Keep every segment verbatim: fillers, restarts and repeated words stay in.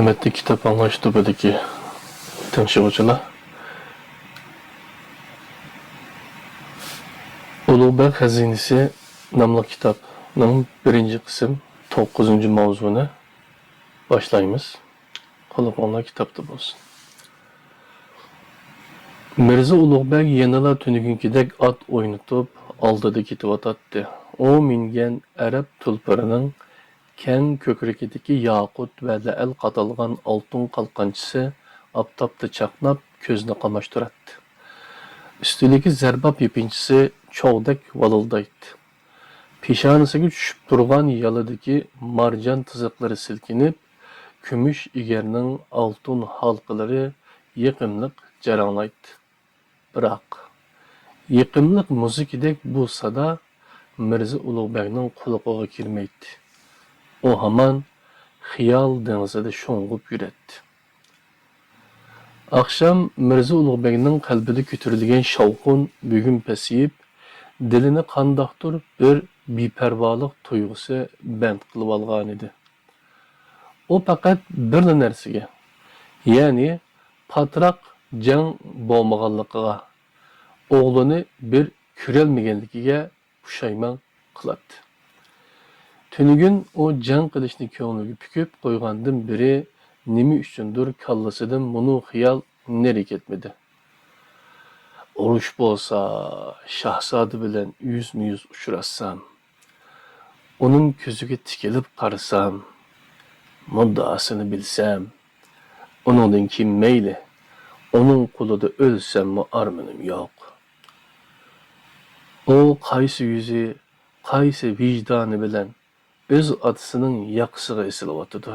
ھۆرمەتلىك كىتاب ئاڭلاش توپىدىكى تىڭشىغۇچىلار، ئۇلۇغبەگ خەزىنىسى ناملىق كىتابنىڭ بىرىنچى قىسىم، توققۇزىنچى ماۋزۇنى باشلايمىز. قۇلىقىڭلار كىتابتا بولسۇن. مىرزا ئۇلۇغبەگ يەنىلا تۈنۈگۈنكىدەك ئات ئوينىتىپ، ئالدىدا كېتىۋاتاتتى. ئۇ مىنگەن ئەرەب تۇلپىرىنىڭ كەڭ كۆكرىكىدىكى ياقۇت ۋە لەئەل قادالغان ئالتۇن قالقانچىسى ئاپتاپتا چاقناپ، كۆزنى قاماشتۇراتتى. ئۈستىدىكى زەرباپ يېپىنچىسى چوغدەك ۋالىلدايتتى. پېشانىسىگە چۈشۈپ تۇرغان يالىدىكى مارجان تىزىقلىرى سىلكىنىپ، كۈمۈش ئېگەرنىڭ ئالتۇن ھالقىلىرى يېقىملىق جاراڭلايتتى. بىراق، يېقىملىق مۇزىكىدەك بۇ سادا مىرزا ئۇلۇغبەگنىڭ قۇلىقىغا كىرمەيتتى. ئۇ ھامان خىيال دېڭىزىدا شۇڭغۇپ يۈرەتتى. ئاخشام مىرزا ئۇلۇغبەگنىڭ قەلبىدە كۆتۈرۈلگەن شاۋقۇن بۈگۈن پەسىيىپ، دىلىنى قانداقتۇر بىر بىپەرۋالىق تۇيغۇسى بەند قىلىۋالغانىدى. ئۇ پەقەت بىرلا نەرسىگە، يەنى پاتراق جەڭ بولمىغانلىقىغا، ئوغلىنى بىر كۆرەلمىگەنلىكىگە پۇشايمان قىلاتتى. تۈنۈگۈن ئۇ جەڭ قىلىشنى كۆڭلىگە پۈكۈپ قويغاندىن بېرى نېمە ئۈچۈندۇر كاللىسىدىن مۇنۇ خىيال نېرى كەتمىدى. ئۇرۇش بولسا، شاھزادە بىلەن يۈزمۇ يۈز ئۇچراشسام، ئۇنىڭ كۆزىگە تىكىلىپ قارىسام، مۇددىئاسىنى بىلسەم، ئۇنىڭدىن كېيىن مەيلى، ئۇنىڭ قولىدا ئۆلسەممۇ ئارمىنىم يوق. ئۇ قايسى يۈزى، قايسى ۋىجدانى بىلەن ئۆز ئاتىسىنىڭ ياقىسىغا ئېسىلىۋاتىدۇ.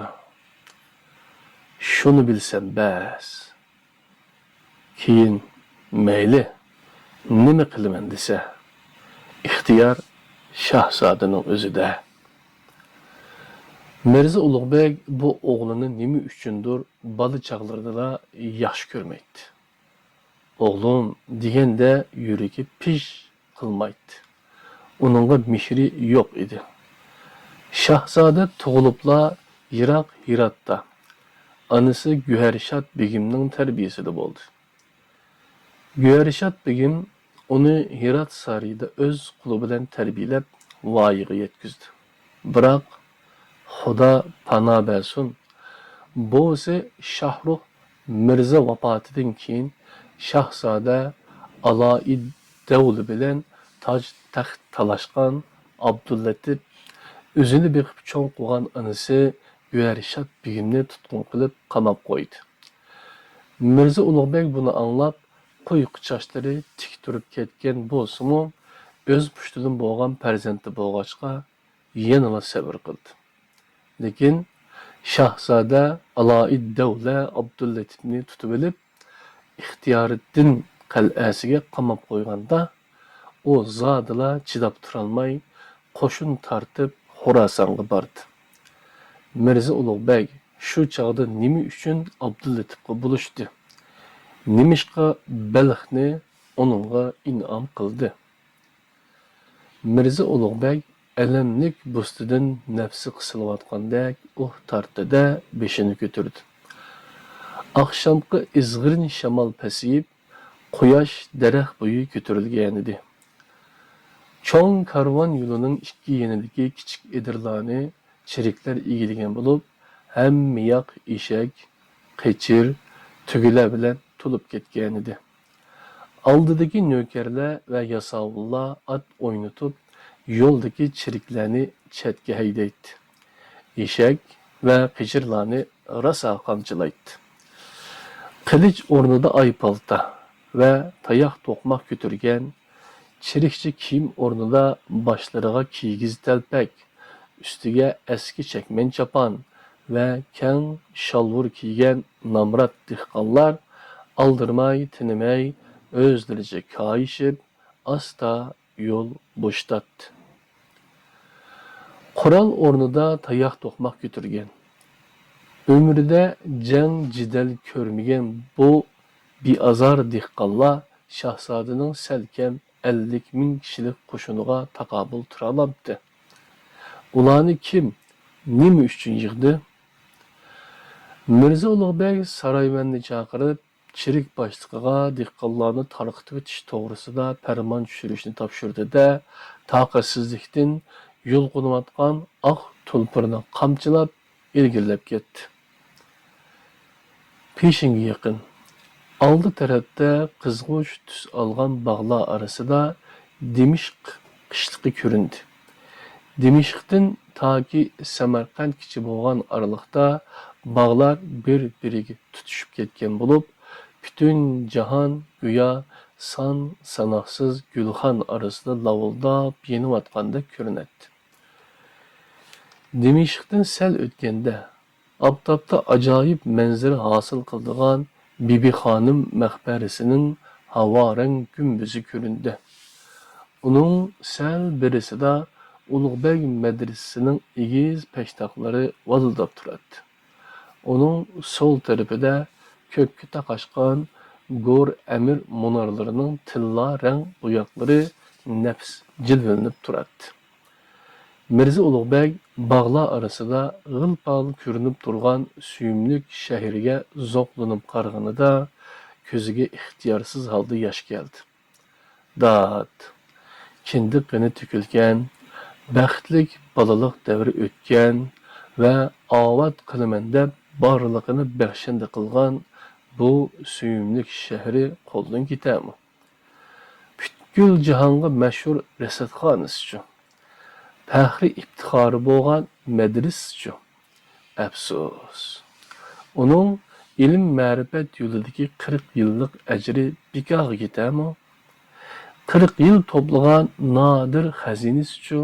شۇنى بىلسەم بەس. كېيىن مەيلى، نېمە قىلىمەن دېسە، ئىختىيار شاھزادىنىڭ ئۆزىدە. مىرزا ئۇلۇغبەگ بۇ ئوغلىنى نېمە ئۈچۈندۇر بالا چاغلىرىدىلا ياخشى كۆرمەيتتى. «ئوغلۇم» دېگەندە يۈرىكى پىژ قىلمايتتى. ئۇنىڭغا مېھرى يوق ئىدى. شاھزادە تۇغۇلۇپلا يىراق ھىراتتا، ئانىسى گۆھەرشاد بېگىمنىڭ تەربىيەسىدە بولدى. گۆھەرشاد بېگىم ئۇنى ھىرات سارىيىدا ئۆز قولى بىلەن تەربىيەلەپ، ۋايىغا يەتكۈزدى. بىراق، خۇدا پانا بەرسۇن، بوۋىسى شاھرۇخ مىرزا ۋاپاتىدىن كېيىن، شاھزادە ئالايىدەۋلى بىلەن تاج تەخت تالاشقان ئابدۇللەتىپ، ئۆزىنى بېقىپ چوڭ قىلغان ئانىسى گۆھەرشاد بېگىمنى تۇتقۇن قىلىپ قاماپ قويدى. مىرزا ئۇلۇغبەگ بۇنى ئاڭلاپ، قۇيقا چاچلىرى تىك تۇرۇپ كەتكەن بولسىمۇ، ئۆز پۇشتىدىن بولغان پەرزەنتى بولغاچقا، يەنىلا سەۋر قىلدى. لېكىن شاھزادە ئالايىدەۋلە ئابدۇللەتىپنى تۇتۇۋېلىپ، ئىختىيارىددىن قەلئەسىگە قاماپ قويغاندا، ئۇ زادىلا چىداپ تۇرالماي، قوشۇن تارتىپ خوراسانغا باردى. مىرزا ئۇلۇغ بەگ شۇ چاغدا نېمە ئۈچۈن ئابدۇللەتىپقا بولۇشتى؟ نېمىشقا بەلخنى ئۇنىڭغا ئىنئام قىلدى؟ مىرزا ئۇلۇغ بەگ ئەلەملىك بۇستىدىن نەپسى قىسىلىۋاتقاندەك ئۇھ تارتتى-دە، بېشىنى كۆتۈردى. ئاخشامقى ئىزغىرىن شامال پەسىيىپ، قۇياش دەرەخ بويى كۆتۈرۈلگەنىدى. چوڭ كارۋان يولىنىڭ ئىككى يېنىدىكى كىچىك ئېدىرلارنى چېرىكلەر ئىگىلىگەن بولۇپ، ھەممە ياق ئېشەك، قېچىر، تۆگىلەر بىلەن تولۇپ كەتكەنىدى. ئالدىدىكى نۆكەرلەر ۋە ياساۋۇللار ئات ئوينىتىپ، يولدىكى چېرىكلەرنى چەتكە ھەيدەيتتى. ئېشەك ۋە قېچىرلارنى راسا قامچىلايتتى. قىلىچ ئورنىدا ئاي پالتا ۋە تاياق توقماق كۆتۈرگەن، چېرىكچە كىيىم ئورنىدا باشلىرىغا كىگىز تەلپەك، ئۈستىگە ئەسكى چەكمەن چاپان ۋە كەڭ شالۋۇر كىيگەن نامرات دېھقانلار ئالدىرىماي، تىنماي، ئۆزلىرىچە كايىشىپ، ئاستا يول بوشىتاتتى. قورال ئورنىدا تاياق توقماق كۆتۈرگەن، ئۆمرىدە جەڭ-جېدەل كۆرمىگەن بۇ بىئازار دېھقانلار شاھزادىنىڭ سەلكەم ئەللىك مىڭ كىشىلىك قوشۇنىغا تاقابىل تۇرالامتى؟ ئۇلارنى كىم، نېمە ئۈچۈن يىغدى؟ مىرزا ئۇلۇغ بەگ سارايمەننى چاقىرىپ، چېرىك باشلىقىغا دېھقانلارنى تارقىتىۋېتىش توغرىسىدا پەرمان چۈشۈرۈشنى تاپشۇردى-دە، تاقەتسىزلىكتىن يۇلقۇنۇۋاتقان ئاق تۇلپارنى قامچىلاپ ئىلگىرىلەپ كەتتى. پېشىنگە يېقىن، ئالدى تەرەپتە قىزغۇچ تۈس ئالغان باغلار ئارىسىدا دىمىشق قىشلىقى كۆرۈندى. دىمىشقتىن تاكى سەمەرقەنتكىچە بولغان ئارىلىقتا باغلار بىر-بىرىگە تۇتىشىپ كەتكەن بولۇپ، پۈتۈن جاھان گويا سان-ساناقسىز گۈلخان ئارىسىدا لاۋۇلداپ يېنىۋاتقاندەك كۆرۈنەتتى. دىمىشقتىن سەل ئۆتكەندە، ئاپتاپتا ئاجايىپ مەنزىرە ھاسىل قىلىدىغان بىبى خانىم مەقبەرىسىنىڭ ھاۋا رەڭ گۈمبىزى كۆرۈندى. ئۇنىڭ سەل بېرىسىدا ئۇلۇغبەگ مەدرىسىسىنىڭ ئېگىز پەشتاقلىرى ۋادىلداپ تۇراتتى. ئۇنىڭ سول تەرىپىدە كۆككە تاقاشقان گور ئەمىر مۇنارلىرىنىڭ تىللا رەڭ بوياقلىرى نەپىس جىلۋىلىنىپ تۇراتتى. مىرزا ئۇلۇغبەگ باغلار ئارىسىدا غىل-پال كۆرۈنۈپ تۇرغان سۆيۈملۈك شەھىرىگە زوقلىنىپ قارىغىنىدا، كۆزىگە ئىختىيارسىز ھالدا ياش كەلدى. داد، كىندىك قېنى تۆكۈلگەن، بەختلىك بالىلىق دەۋرى ئۆتكەن ۋە ئاۋات قىلىمەن دەپ بارلىقىنى بەخشەندە قىلغان بۇ سۆيۈملۈك شەھىرى قولدىن كېتەرمۇ؟ پۈتكۈل جاھانغا مەشھۇر رەسەتخانىسىچۇ؟ پەخرى ئىپتىخارى بولغان مەدرىسىچۇ؟ ئەپسۇس، ئۇنىڭ ئىلىم-مەرىپەت يولىدىكى قىرىق يىللىق ئەجرى بىكارغا كېتەرمۇ؟ قىرىق يىل توپلىغان نادىر خەزىنىسىچۇ؟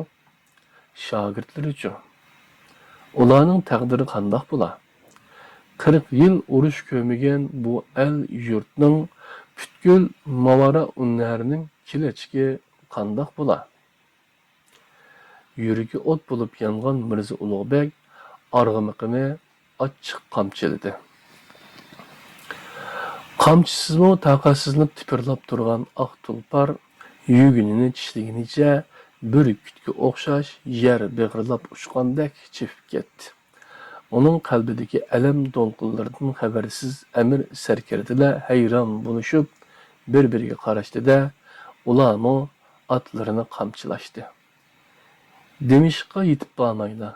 شاگىرتلىرىچۇ؟ ئۇلارنىڭ تەقدىرى قانداق بولا؟ قىرىق يىل ئۇرۇش كۆرمىگەن بۇ ئەل-يۇرتنىڭ، پۈتكۈل ماۋارائۇننەھرنىڭ كېلەچىكى قانداق بولا؟ يۈرىكى ئوت بولۇپ يانغان مىرزا ئۇلۇغبەگ ئارغىمىقىنى ئاچچىق قامچىلىدى. قامچىسىزمۇ تاقەتسىزلىنىپ تىپىرلاپ تۇرغان ئاق تۇلپار يۈگىنىنى چىشلىگىنىچە بۈركۈتكە ئوخشاش يەر بېغىرلاپ ئۇچقاندەك چېپىپ كەتتى. ئۇنىڭ قەلبىدىكى ئەلەم دولقۇنلىرىدىن خەۋەرسىز ئەمىر سەركەردىلەر ھەيران بولۇشۇپ، بىر-بىرىگە قاراشتى-دە، ئۇلارمۇ ئاتلىرىنى قامچىلاشتى. دىمىشققا يېتىپ بارمايلا،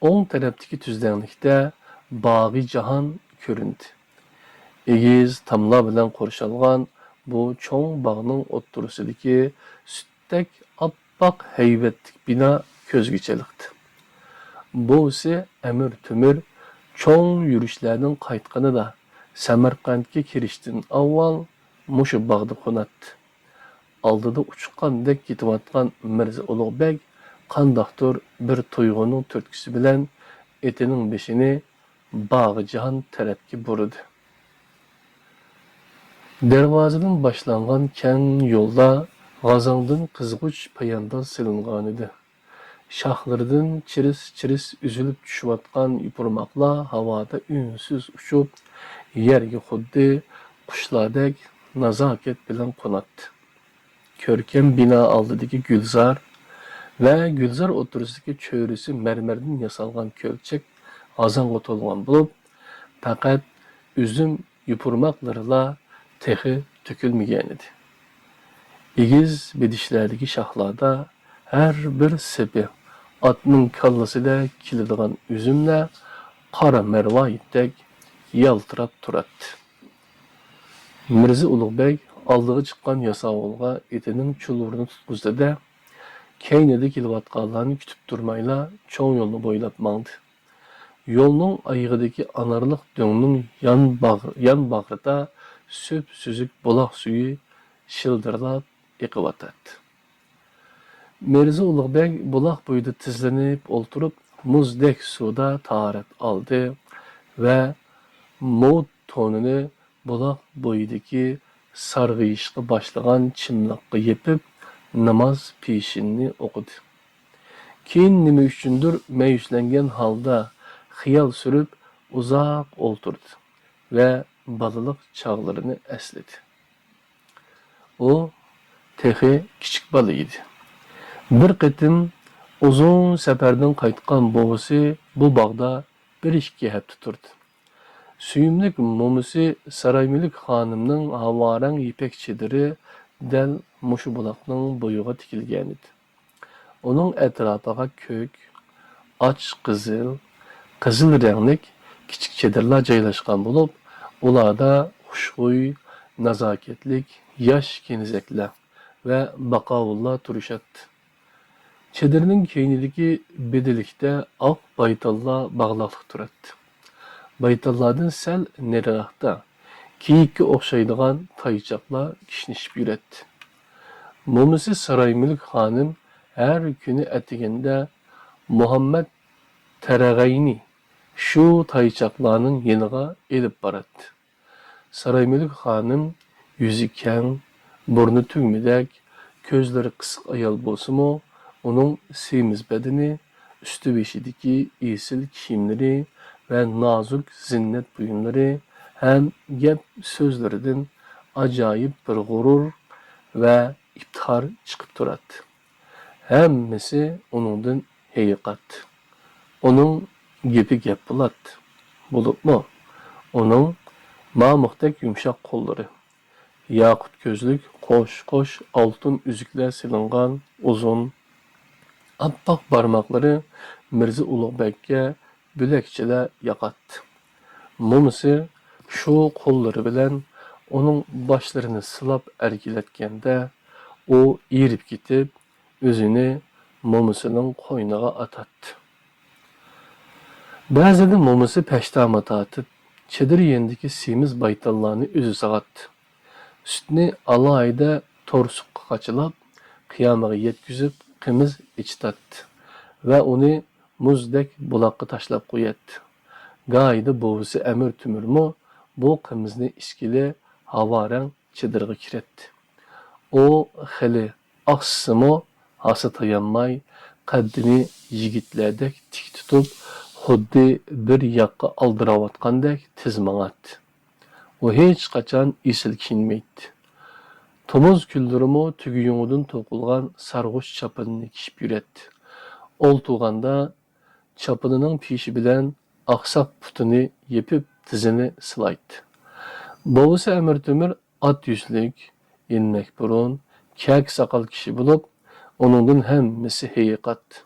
ئوڭ تەرەپتىكى تۈزلەڭلىكتە باغى جاھان كۆرۈندى. ئېگىز تاملار بىلەن قورشالغان بۇ چوڭ باغنىڭ ئوتتۇرىسىدىكى سۈتتەك ئاپئاق ھەيۋەتلىك بىنا كۆزگە چېلىقتى. بوۋىسى ئەمىر تۆمۈر چوڭ يۈرۈشلەردىن قايتقىنىدا، سەمەرقەنتكە كىرىشتىن ئاۋۋال مۇشۇ باغدا قوناتتى. ئالدىدا ئۇچقاندەك كېتىۋاتقان مىرزا ئۇلۇغ بەگ قانداقتۇر بىر تۇيغۇنىڭ تۈرتكىسى بىلەن ئېتىنىڭ بېشىنى باغىجان تەرەپكە بۇرىدى. دەرۋازىدىن باشلانغان كەڭ يولدا غازاڭدىن قىزغۇچ پايانداز سېلىنغانىدى. شاخلىرىدىن چىرىس-چىرىس ئۈزۈلۈپ چۈشۈۋاتقان يوپۇرماقلار ھاۋادا ئۈنسىز ئۇچۇپ، يەرگە خۇددى قۇشلاردەك نازاكەت بىلەن قوناتتى. كۆركەم بىنا ئالدىدىكى گۈلزار ۋە گۈلزار ئوتتۇرىسىدىكى چۆرىسى مەرمەردىن ياسالغان كۆلچەك غازاڭغا تولغان بولۇپ، پەقەت ئۈزۈم يوپۇرماقلىرىلا تېخى تۆكۈلمىگەنىدى. ئېگىز بېدىشلەردىكى شاخلاردا ھەر بىر سېپى ئاتنىڭ كاللىسىدەك كېلىدىغان ئۈزۈملەر قارا مەرۋايىتتەك يالتىراپ تۇراتتى. مىرزا ئۇلۇغ بەگ ئالدىغا چىققان ياساۋۇلغا ئېتىنىڭ چۇلۋۇرىنى تۇتقۇزدى-دە، كەينىدە كېلىۋاتقانلارنى كۈتۈپ تۇرمايلا چوڭ يولنى بويلاپ ماڭدى. يولنىڭ ئايىغىدىكى ئانارلىق دۆڭنىڭ يان باغ-، يان باغرىدا سۈپسۈزۈك بۇلاق سۈيى شىلدىرلاپ ئېقىۋاتاتتى. مىرزا ئۇلۇغ بەگ بۇلاق بويىدا تىزلىنىپ ئولتۇرۇپ، مۇزدەك سۇدا تاھارەت ئالدى ۋە موت تونىنى بۇلاق بويىدىكى سارغىيىشقا باشلىغان چىملىققا يېپىپ، ناماز پېشىننى ئوقۇدى. كېيىن نېمە ئۈچۈندۇر مەيۈسلەنگەن ھالدا خىيال سۈرۈپ ئۇزاق ئولتۇردى ۋە بالىلىق چاغلىرىنى ئەسلىدى. ئۇ تېخى كىچىك بالا ئىدى. بىر قېتىم ئۇزۇن سەپەردىن قايتقان بوۋىسى بۇ باغدا بىر-ئىككى ھەپتە تۇردى. سۆيۈملۈك مومىسى سارايمۈلۈك خانىمنىڭ ھاۋارەڭ يىپەك چېدىرى دەل مۇشۇ بۇلاقنىڭ بويىغا تىكىلگەنىدى. ئۇنىڭ ئەتراپىغا كۆك، ئاچ قىزىل، قىزىل رەڭلىك كىچىك چېدىرلار جايلاشقان بولۇپ، ئۇلاردا خۇشخۇي، نازاكەتلىك ياش كېنىزەكلەر ۋە باقاۋۇللار تۇرۇشاتتى. چېدىرنىڭ كەينىدىكى بېدىلىكتە ئاق بايتاللار باغلاقلىق تۇراتتى. بايتاللاردىن سەل نېرىراقتا كېيىككە ئوخشايدىغان تايچاقلار كىشنىشىپ يۈرەتتى. مومىسى سارايمۈلۈك خانىم ھەر كۈنى ئەتىگەندە مۇھەممەد تەرەغەينى شۇ تايچاقلارنىڭ يېنىغا ئېلىپ باراتتى. سارايمۈلۈك خانىم يۈزى كەڭ، بۇرنى تۈگمىدەك، كۆزلىرى قىسىق ئايال بولسىمۇ، ئۇنىڭ سېمىز بەدىنى، ئۈستى-بېشىدىكى ئېسىل كىيىملىرى ۋە نازۇك زىننەت بۇيۇملىرى ھەم گەپ-سۆزلىرىدىن ئاجايىپ بىر غۇرۇر ۋە ئىپتىخار چىقىپ تۇراتتى. ھەممىسى ئۇنىڭدىن ھېيىقاتتى. ئۇنىڭ گېپى گەپ بولاتتى. بولۇپمۇ ئۇنىڭ مامۇقتەك يۇمشاق قوللىرى، ياقۇت كۆزلۈك قوش-قوش ئالتۇن ئۈزۈكلەر سېلىنغان ئۇزۇن، ئاپئاق بارماقلىرى مىرزا ئۇلۇغبەگكە بۆلەكچىلەر ياقاتتى. مومىسى شۇ قوللىرى بىلەن ئۇنىڭ باشلىرىنى سىلاپ ئەركىلەتكەندە، ئۇ ئېرىپ كېتىپ، ئۆزىنى مومىسىنىڭ قوينىغا ئاتاتتى. بەزىدە مومىسى پەشتاما تارتىپ، چېدىر يېنىدىكى سېمىز بايتاللارنى ئۆزى ساغاتتى. سۈتنى ئالاھىدە تورسۇققا قاچىلاپ، قىيامىغا يەتكۈزۈپ، قىمىز ئىچىتاتتى ۋە ئۇنى مۇزدەك بۇلاققا تاشلاپ قوياتتى. گاھىدا بوۋىسى ئەمىر تۆمۈرمۇ بۇ قىمىزنى ئىچكىلى ھاۋارەڭ چېدىرغا كىرەتتى. ئۇ خېلى ئاقسىسىمۇ، ھاسا تايانماي، قەددىنى يىگىتلەردەك تىك تۇتۇپ، خۇددى بىر ياققا ئالدىراۋاتقاندەك تېز ماڭاتتى. ئۇ ھېچقاچان ئېسىل كىيىنمەيتتى. تومۇز كۈنلىرىمۇ تۆگە يۇڭىدىن توقۇلغان سارغۇچ چاپىنىنى كىيىپ يۈرەتتى. ئولتۇرغاندا چاپىنىنىڭ پېشى بىلەن ئاقساق پۇتىنى يېپىپ، تىزىنى سىلايتتى. بوۋىسى ئەمىر تۆمۈر ئات يۈزلۈك، ئىلمەك بۇرۇن، كەكە ساقال كىشى بولۇپ، ئۇنىڭدىن ھەممىسى ھېيىقاتتى.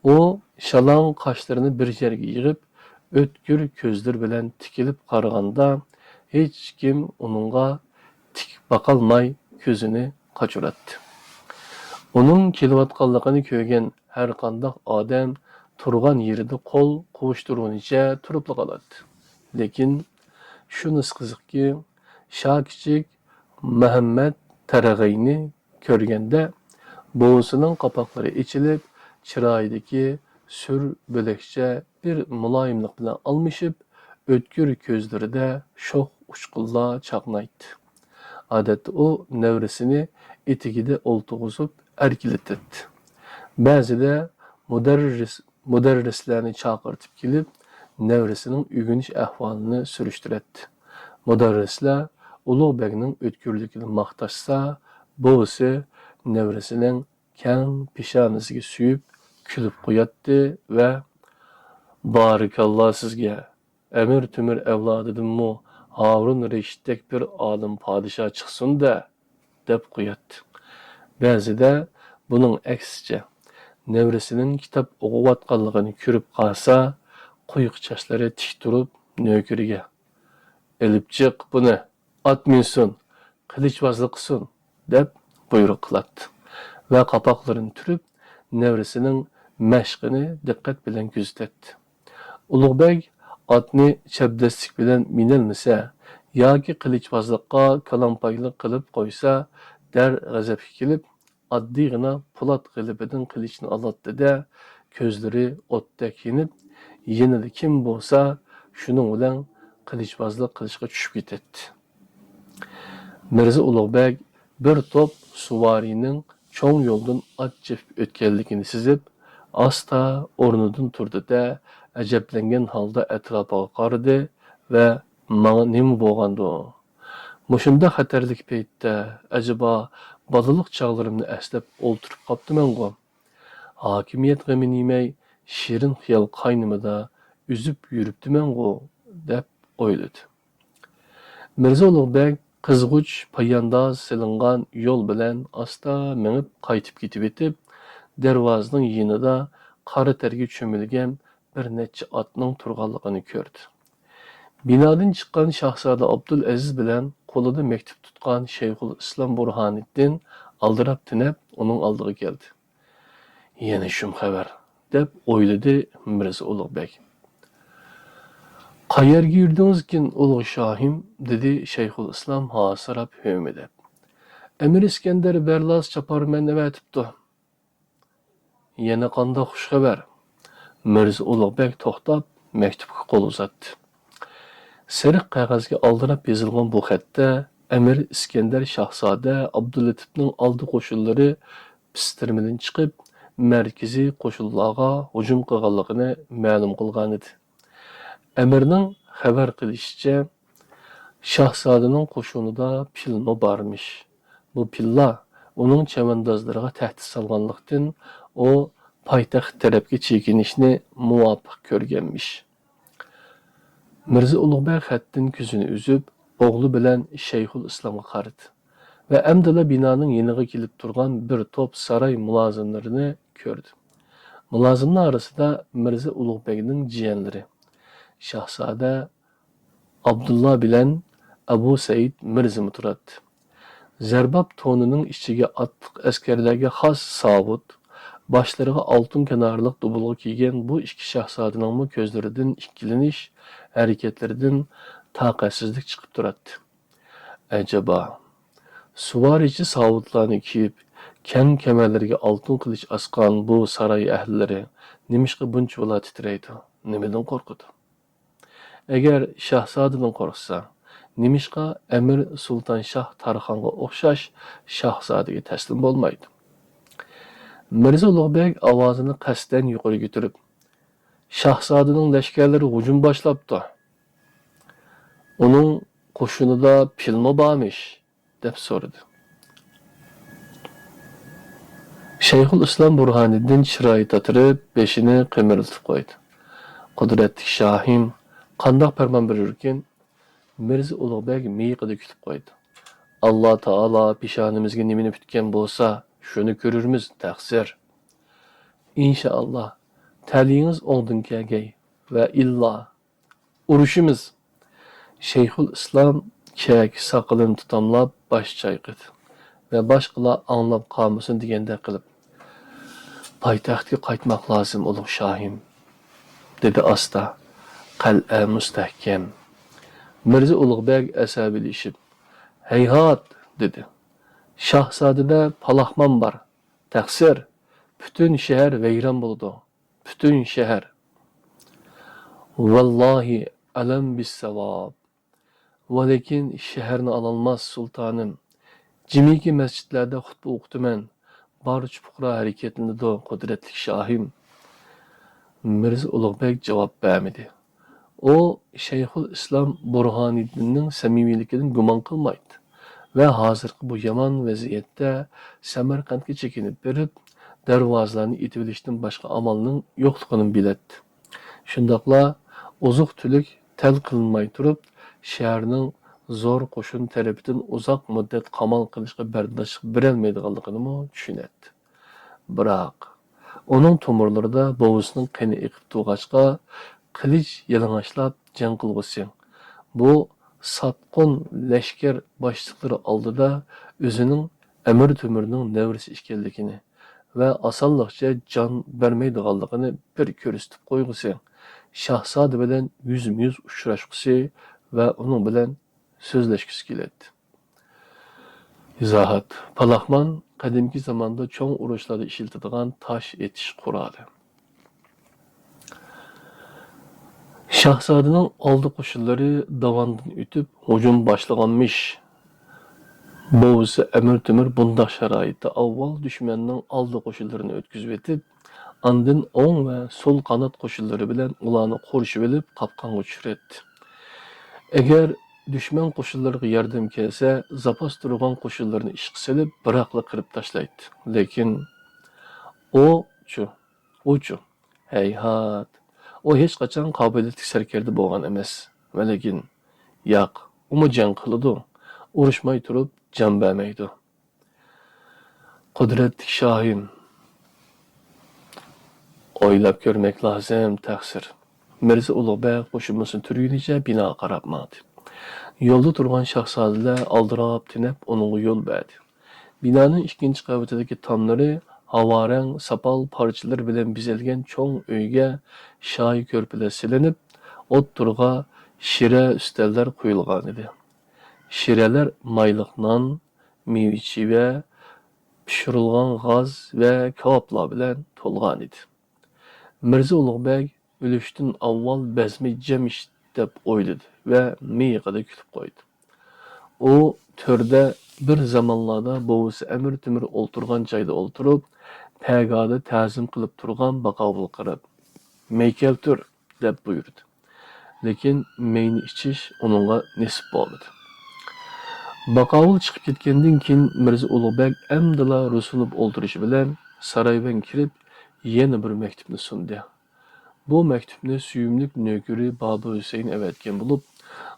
ئۇ شالاڭ قاشلىرىنى بىر يەرگە يىغىپ، ئۆتكۈر كۆزلىرى بىلەن تىكىلىپ قارىغاندا، ھېچكىم ئۇنىڭغا تىك باقالماي كۆزىنى قاچۇراتتى. ئۇنىڭ كېلىۋاتقانلىقىنى كۆرگەن ھەرقانداق ئادەم تۇرغان يېرىدە قول قوۋۇشتۇرغىنىچە تۇرۇپلا قالاتتى. لېكىن شۇنىسى قىزىقكى، شاكىچىك مەھەممەت تەرەغەينى كۆرگەندە، بوۋىسىنىڭ قاپاقلىرى ئېچىلىپ، چىرايىدىكى سۈر بۆلەكچە بىر مۇلايىملىق بىلەن ئالمىشىپ، ئۆتكۈر كۆزلىرىدە شوخ ئۇچقۇنلار چاقنايتتى. ئادەتتە ئۇ نەۋرىسىنى ئېتىكىدە ئولتۇرغۇزۇپ ئەركىلىتەتتى. بەزىدە مۇدەررىس، مۇدەررىسلەرنى چاقىرتىپ كېلىپ، نەۋرىسىنىڭ ئۆگىنىش ئەھۋالىنى سۈرۈشتۈرەتتى. مۇدەررىسلەر ئۇلۇغ بەگنىڭ ئۆتكۈرلۈكىنى ماختاشسا، بوۋىسى نەۋرىسىنىڭ كەڭ پېشانىسىگە سۆيۈپ كۈلۈپ قوياتتى ۋە، «بارىكاللا سىزگە! ئەمىر تۆمۈر ئەۋلادىدىنمۇ ھارۇن رەشىتتەك بىر ئالىم پادىشاھ چىقسۇن-دە!» دەپ قوياتتى. بەزىدە بۇنىڭ ئەكسىچە، نەۋرىسىنىڭ كىتاب ئوقۇۋاتقانلىقىنى كۆرۈپ قالسا، قويۇق چاچلىرى تىك تۇرۇپ نۆكىرىگە، «ئېلىپ چىق بۇنى، ئات مىنسۇن، قىلىچۋازلىق قىلسۇن» دەپ بۇيرۇق قىلاتتى ۋە قاپاقلىرىنى تۈرۈپ، نەۋرىسىنىڭ مەشقىنى دىققەت بىلەن كۆزىتەتتى. ئۇلۇغ بەگ ئاتنى چەبدەسلىك بىلەن مىنەلمىسە ياكى قىلىچۋازلىققا كالامپايلىق قىلىپ قويسا، دەر غەزەپكە كېلىپ، ئاددىيغىنا پولات غىلىپىدىن قىلىچنى ئالاتتى-دە، كۆزلىرى ئوتتەك يېنىپ، يېنىدا كىم بولسا، شۇنىڭ بىلەن قىلىچۋازلىق قىلىشقا چۈشۈپ كېتەتتى. مىرزا ئۇلۇغ بەگ بىر توپ سۇۋارىنىڭ چوڭ يولدىن ئات چېپىپ ئۆتكەنلىكىنى سېزىپ، ئاستا ئورنىدىن تۇردى-دە، ئەجەبلەنگەن ھالدا ئەتراپىغا قارىدى ۋە، «ماڭا نېمە بولغاندۇ؟ مۇشۇنداق خەتەرلىك پەيتتە ئەجەبا بالىلىق چاغلىرىمنى ئەسلەپ ئولتۇرۇپ قاپتىمەنغۇ؟ ھاكىمىيەت غېمىنى يېمەي، شېرىن خىيال قاينىمىدا ئۈزۈپ يۈرۈپتىمەنغۇ؟» دەپ ئويلىدى. مىرزا ئۇلۇغ بەگ قىزغۇچ پايانداز سېلىنغان يول بىلەن ئاستا مېڭىپ قايتىپ كېتىۋېتىپ، دەرۋازىنىڭ يېنىدا قارا تەرگە چۆمۈلگەن بىر نەچچە ئاتنىڭ تۇرغانلىقىنى كۆردى. بىنادىن چىققان شاھزادە ئابدۇلئەزىز بىلەن قولىدا مەكتۇپ تۇتقان شەيخۇل ئىسلام بۇرھانىددىن ئالدىراپ تېنەپ ئۇنىڭ ئالدىغا كەلدى. يەنە شۇم خەۋەر، دەپ ئويلىدى مىرزا ئۇلۇغ بەگ. قەيەرگە يۈردىڭىزكىن، ئۇلۇغ شاھىم؟ دېدى شەيخۇل ئىسلام ھاسىراپ ھۆمۈدەپ. ئەمىر ئىسكەندەر بەرلاس چاپارمەن ئەۋەتىپتۇ. يەنە قانداق خۇش خەۋەر؟ مىرزا ئۇلۇغ بەگ توختاپ، مەكتۇپقا قول ئۇزاتتى. سېرىق قەغەزگە ئالدىراپ يېزىلغان بۇ خەتتە ئەمىر ئىسكەندەر شاھزادە ئابدۇللېتىپنىڭ ئالدى قوشۇنلىرى پىستىرمىدىن چىقىپ، مەركىزىي قوشۇنلارغا ھۇجۇم قىلغانلىقىنى مەلۇم قىلغانىدى. ئەمىرنىڭ خەۋەر قىلىشىچە، شاھزادىنىڭ قوشۇنىدا پىلمۇ بارمىش. بۇ پىللار ئۇنىڭ چەۋەندازلىرىغا تەھدىت سالغانلىقتىن، ئۇ پايتەخت تەرەپكە چېكىنىشنى مۇۋاپىق كۆرگەنمىش. مىرزا ئۇلۇغ بەگ خەتتىن كۆزىنى ئۈزۈپ، ئوغلى بىلەن شەيخۇل ئىسلامغا قارىدى ۋە ئەمدىلا بىنانىڭ يېنىغا كېلىپ تۇرغان بىر توپ ساراي مۇلازىملىرىنى كۆردى. مۇلازىملار ئارىسىدا مىرزا ئۇلۇغ بەگنىڭ جىيەنلىرى، شاھزادە ئابدۇللا بىلەن ئەبۇ سەئىد مىرزىمۇ تۇراتتى. زەرباب تونىنىڭ ئىچىگە ئاتلىق ئەسكەرلەرگە خاس ساۋۇت، باشلىرىغا ئالتۇن كەنارلىق دۇبۇلغا كىيگەن بۇ ئىككى شاھزادىنىڭمۇ كۆزلىرىدىن ئىككىلىنىش، ھەرىكەتلىرىدىن تاقەتسىزلىك چىقىپ تۇراتتى. ئەجەبا، سۇۋارىيچە ساۋۇتلارنى كىيىپ، كەڭ كەمەرلىرىگە ئالتۇن قىلىچ ئاسقان بۇ ساراي ئەھلىلىرى نېمىشقا بۇنچىۋالا تىترەيدۇ؟ نېمىدىن قورقىدۇ؟ ئەگەر شاھزادىدىن قورقسا، نېمىشقا ئەمىر سۇلتان شاھ تارخانغا ئوخشاش شاھزادىگە تەسلىم بولمايدۇ؟ مىرزا ئۇلۇغ بەگ ئاۋازىنى قەستەن يۇقىرى كۆتۈرۈپ، شاھزادىنىڭ لەشكەرلىرى ھۇجۇم باشلاپتۇ. ئۇنىڭ قوشۇنىدا پىلمۇ بارمىش؟ دەپ سورىدى. شەيخۇل ئىسلام بۇرھانىددىن چىرايى تاتىرىپ، بېشىنى قىمىرلىتىپ قويدى. قۇدرەتلىك شاھىم، قانداق پەرمان بېرىركىن؟ مىرزا ئۇلۇغ بەگ مىيىقىدا كۈتۈپ قويدى. ئاللا تائالا پېشانىمىزگە نېمىنى پۈتكەن بولسا، شۇنى كۆرۈرمىز، تەقسىر. ئىنشائاللا، تەلىيىڭىز ئوڭدىن كەلگەي ۋە ئىللا ئۇرۇشىمىز! شەيخۇل ئىسلام كېكە ساقىلىنى تۇتاملاپ باش چايقىدى ۋە باشقىلار ئاڭلاپ قالمىسۇن دېگەندەك قىلىپ، پايتەختكە قايتماق لازىم، ئۇلۇغ شاھىم، دېدى ئاستا. قەلئە مۇستەھكەم. مىرزا ئۇلۇغ بەگ ئەسەبىيلىشىپ، ھەيھات، دېدى. شاھزادىدە پالاخمان بار. تەقسىر، پۈتۈن شەھەر ۋەيران بولىدۇ. پۈتۈن شەھەر. ۋاللاھى ئەلەم بىسساۋاب. ۋەلىكىن شەھەرنى ئالالماس، سۇلتانىم. جىمىكى مەسچىتلەردە خۇتبە ئوقۇتىمەن. بارچە پۇقرا ھەرىكەتلىنىدۇ، قۇدرەتلىك شاھىم. مىرزا ئۇلۇغ بەگ جاۋاب بەرمىدى. ئۇ شەيخۇل ئىسلام بۇرھانىددىننىڭ سەمىمىيلىكىدىن گۇمان قىلمايتتى ۋە ھازىرقى بۇ يامان ۋەزىيەتتە سەمەرقەنتكە چېكىنىپ بېرىپ، دەرۋازىلارنى ئېتىۋېلىشتىن باشقا ئامالنىڭ يوقلۇقىنىمۇ بىلەتتى. شۇنداقلا ئوزۇق-تۈلۈك تەل قىلىنماي تۇرۇپ، شەھەرنىڭ زور قوشۇن تەرىپىدىن ئۇزاق مۇددەت قامال قىلىشقا بەرداشلىق بېرەلمەيدىغانلىقىنىمۇ چۈشىنەتتى. بىراق، ئۇنىڭ تومۇرلىرىدا بوۋىسىنىڭ قېنى ئېقىپ تۇرغاچقا، قىلىچ يالىڭاچلاپ جەڭ قىلغۇسى، بۇ ساتقۇن لەشكەر باشلىقلىرى ئالدىدا ئۆزىنىڭ ئەمىر تۆمۈرنىڭ نەۋرىسى ئىكەنلىكىنى ۋە ئاسانلىقچە جان بەرمەيدىغانلىقىنى بىر كۆرسىتىپ قويغۇسى، شاھزادە بىلەن يۈزمۇ يۈز ئۇچراشقۇسى ۋە ئۇنىڭ بىلەن سۆزلەشكۈسى كېلەتتى. ئىزاھات. پالاخمان قەدىمكى زاماندا چوڭ ئۇرۇشلاردا ئىشلىتىدىغان تاش ئېتىش قورالى. شاھزادىنىڭ ئالدى قوشۇنلىرى داۋاندىن ئۆتۈپ ھۇجۇم باشلىغانمىش. بوۋىسى ئەمىر تۆمۈر بۇنداق شارائىتتا ئاۋۋال دۈشمەننىڭ ئالدى قوشۇنلىرىنى ئۆتكۈزۈۋېتىپ، ئاندىن ئوڭ ۋە سول قانات قوشۇنلىرى بىلەن ئۇلارنى قورشىۋېلىپ قاپقانغا چۈشۈرەتتى. ئەگەر دۈشمەن قوشۇنلىرىغا ياردەم كەلسە، زاپاس تۇرغان قوشۇنلىرىنى ئىشقا سېلىپ، بىراقلا قىرىپ تاشلايتتى. لېكىن ئۇچۇ، ئۇچۇ، ھەيھات، ئۇ ھېچقاچان قابىلىيەتلىك سەركەردە بولغان ئەمەس. ۋەلىكىن، ياق، ئۇمۇ جەڭ قىلىدۇ، ئۇرۇشماي تۇرۇپ جان بەرمەيدۇ. قۇدرەتلىك شاھىم، ئويلاپ كۆرمەك لازىم، تەقسىر. مىرزا ئۇلۇغبەگ قوشۇمىسىنى تۈرگىنىچە بىناغا قاراپ ماڭدى. يولدا تۇرغان شاھزادىلەر ئالدىراپ تېنەپ ئۇنىڭغا يول بەردى. بىنانىڭ ئىككىنچى قەۋىتىدىكى تاملىرى ھاۋارەڭ ساپال پارچىلىرى بىلەن بېزەلگەن چوڭ ئۆيگە شاھى كۆرپىلەر سېلىنىپ، ئوتتۇرىغا شىرە ئۈستەللەر قويۇلغانىدى. شىرەلەر مايلىق نان، مېۋە-چىۋە، پىشۇرۇلغان غاز ۋە كاۋاپلار بىلەن تولغانىدى. مىرزا ئۇلۇغبەگ ئۆلۈشتىن ئاۋۋال بەزمى جەم ئىش دەپ ئويلىدى ۋە مىيىقىدا كۈتۈپ قويدى. ئۇ تۆردە بىر زامانلاردا بوۋىسى ئەمىر تېمۇر ئولتۇرغان جايدا ئولتۇرۇپ، پەگادا تەزىم قىلىپ تۇرغان باقاۋۇلغا قاراپ، «مەي كەلتۈر!» دەپ بۇيرۇدى. لېكىن مەينى ئىچىش ئۇنىڭغا نېسىپ بولمىدى. باقاۋۇل چىقىپ كەتكەندىن كېيىن، مىرزا ئۇلۇغبەگ ئەمدىلا رۇسۇنۇپ ئولتۇرۇشى بىلەن سارايۋەن كىرىپ، يەنە بىر مەكتۇپنى سۇندى. بۇ مەكتۇپنى سۆيۈملۈك نۆكىرى بابۇ ھۈسەيىن ئەۋەتكەن بولۇپ،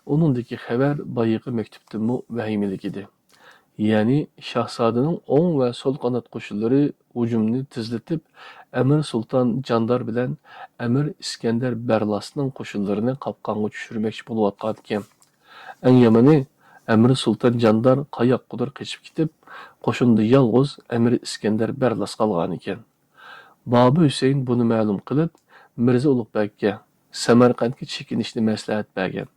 ئۇنىڭدىكى خەۋەر بايىقى مەكتۇپتىنمۇ ۋەھىمىلىك ئىدى. يەنى شاھزادىنىڭ ئوڭ ۋە سول قانات قوشۇنلىرى ھۇجۇمنى تېزلىتىپ، ئەمىر سۇلتان جاندار بىلەن ئەمىر ئىسكەندەر بەرلاسنىڭ قوشۇنلىرىنى قاپقانغا چۈشۈرمەكچى بولۇۋاتقانىكەن. ئەڭ يامىنى، ئەمىر سۇلتان جاندار قاياققىدۇر قېچىپ كېتىپ، قوشۇندا يالغۇز ئەمىر ئىسكەندەر بەرلاس قالغانىكەن. بابۇ ھۈسەيىن بۇنى مەلۇم قىلىپ، مىرزا ئۇلۇغبەگكە سەمەرقەنتكە چېكىنىشنى مەسلىھەت بەرگەن.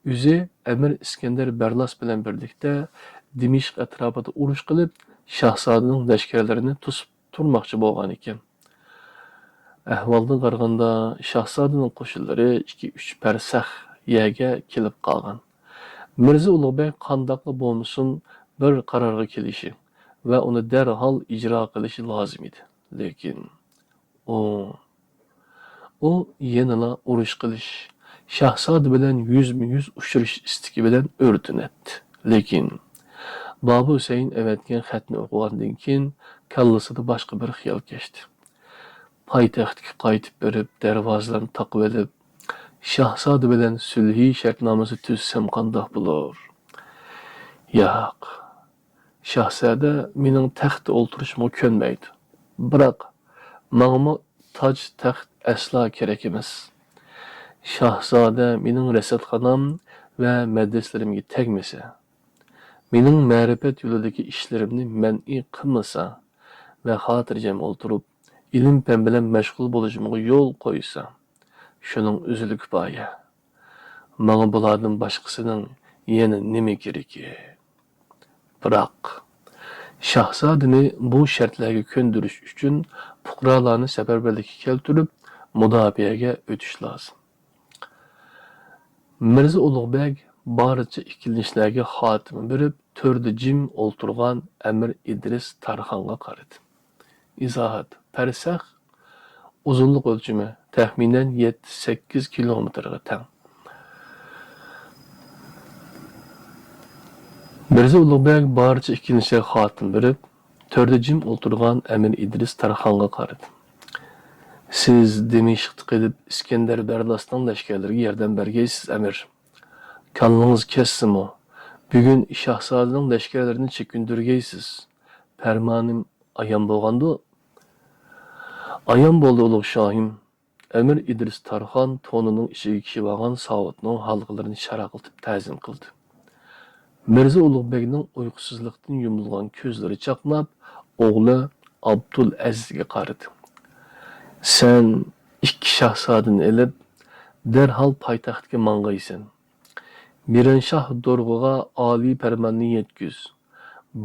ئۆزى ئەمىر ئىسكەندەر بەرلاس بىلەن بىرلىكتە دىمىشق ئەتراپىدا ئۇرۇش قىلىپ، شاھزادىنىڭ لەشكەرلىرىنى توسۇپ تۇرماقچى بولغانىكەن. ئەھۋالدىن قارىغاندا، شاھزادىنىڭ قوشۇنلىرى ئىككى-ئۈچ پەرسەخ يەرگە كېلىپ قالغان. مىرزا ئۇلۇغبەگ قانداقلا بولمىسۇن، بىر قارارغا كېلىشى ۋە ئۇنى دەرھال ئىجرا قىلىشى لازىم ئىدى. لېكىن ئۇ، ئۇ يەنىلا ئۇرۇش قىلىش، شاھزادە بىلەن يۈزمۇ يۈز ئۇچرىشىش ئىستىكى بىلەن ئۆرتىنەتتى. لېكىن بابۇ ھۈسەيىن ئەۋەتكەن خەتنى ئوقۇغاندىن كېيىن، كاللىسىدا باشقا بىر خىيال كەچتى. پايتەختكە قايتىپ بېرىپ، دەرۋازىلارنى تاقىۋېلىپ، شاھزادە بىلەن سۈلھى شەرتنامىسى تۈزسەم قانداق بولۇر؟ ياق، شاھزادە مېنىڭ تەختتە ئولتۇرۇشۇمغا كۆنمەيدۇ. بىراق، ماڭىمۇ تاج تەخت ئەسلا كېرەك ئەمەس. شاھزادە مېنىڭ رەسەتخانام ۋە مەدرىسىلىرىمگە تەگمىسە، مېنىڭ مەرىپەت يولىدىكى ئىشلىرىمنى مەنئى قىلمىسا ۋە خاتىرجەم ئولتۇرۇپ، ئىلىم-پەن بىلەن مەشغۇل بولۇشۇمغا يول قويسا، شۇنىڭ ئۆزىلا كۇپايە. ماڭا بۇلاردىن باشقىسىنىڭ يەنە نېمە كېرىكى؟ بىراق، شاھزادىنى بۇ شەرتلەرگە كۆندۈرۈش ئۈچۈن پۇقرالارنى سەپەرۋەرلىككە كەلتۈرۈپ، مۇداپىئەگە ئۆتۈش لازىم. مىرزا ئۇلۇغبەگ بارچە ئىككىلىنىشلەرگە خاتىمە بېرىپ، تۆردە جىم ئولتۇرغان ئەمىر ئىدرىس تارخانغا قارىدى. ئىزاھات: پەرسەخ ئۇزۇنلۇق ئۆلچىمى تەخمىنەن يەتتە سەككىز كىلومېتىرغا تەڭ. مىرزا ئۇلۇغبەگ بارچە ئىككىلىنىشلەرگە خاتىمە بېرىپ، تۆردە جىم ئولتۇرغان ئەمىر ئىدرىس تارخانغا قارىدى. سىز دىمىشقتا قېلىپ، ئىسكەندەر بەرلاسنىڭ لەشكەرلىرىگە ياردەم بەرگەيسىز، ئەمىر. كاللىڭىز كەتسىمۇ، بۈگۈن شاھزادىنىڭ لەشكەرلىرىنى چېكىندۈرگەيسىز. پەرمانىم ئايان بولغاندۇ؟ ئايان بولدى، ئۇلۇغ شاھىم. ئەمىر ئىدرىس تارخان تونىنىڭ ئىچىگە كىيىۋالغان ساۋۇتنىڭ ھالقىلىرىنى شاراقلىتىپ تەزىم قىلدى. مىرزا ئۇلۇغبەگنىڭ ئۇيقۇسىزلىقتىن يۇمۇلغان كۆزلىرى چاقناپ، ئوغلى ئابدۇلئەزىزگە قارىدى. سەن ئىككى شاھزادىنى ئېلىپ، دەرھال پايتەختكە ماڭغايسەن. مىرانشاھ دورغىغا ئالىي پەرماننى يەتكۈز.